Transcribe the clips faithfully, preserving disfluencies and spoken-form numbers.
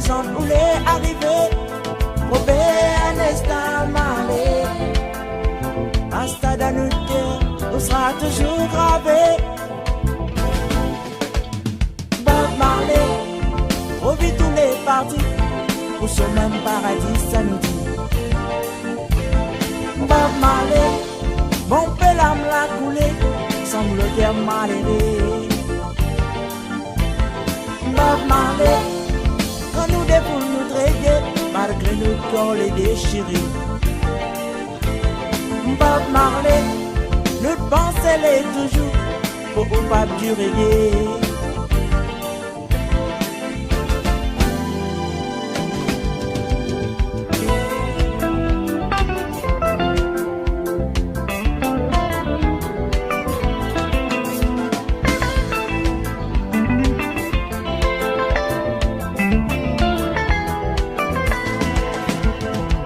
Zan ou lé arivé, Robert Nesta Marley. Rasta dan nout kèr, ou sra touzour gravé. Bob Marley, rovi tout lé parti, pou so mèm paradi sa nou di. Bob Marley, bonpé larm la koulé, sanm lo kèr maléré. Bob Marley, kan nou déboul nout reggae, malgré nout kor lé déshiré. Bob Marley, nout pansé lé touzour pou ou pa di reggae.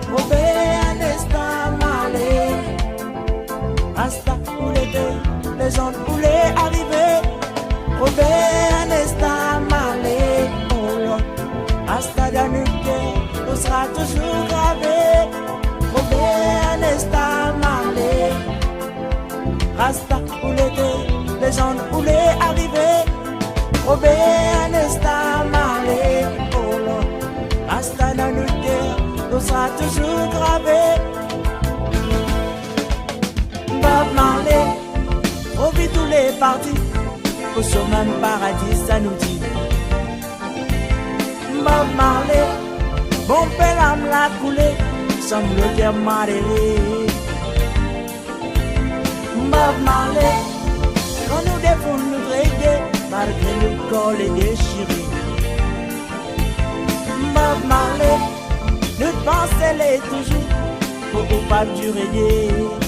Robert Nesta Marley, Rasta ou lété, lézann ou lé arivé. Robert Nesta Marley, oh Lord. Rasta dan nout kèr, ou sra touzour gravé. Robert Nesta Marley, Rasta ou lété, lézann ou lé arivé. Robert Nesta Marley, oh Lord. Rasta dan nout kèr, ou sra touzour gravé. Bob Marley, rovi tout lé parti, pou so mèm paradi sa nou di. Bob Marley, bonpé larm la koulé, sanm lo kèr maléré. Bob Marley, kan nou déboul nout reggae, malgré nout kor lé déshiré. Bob Marley, nout pansé lé touzour pou ou pa di reggae.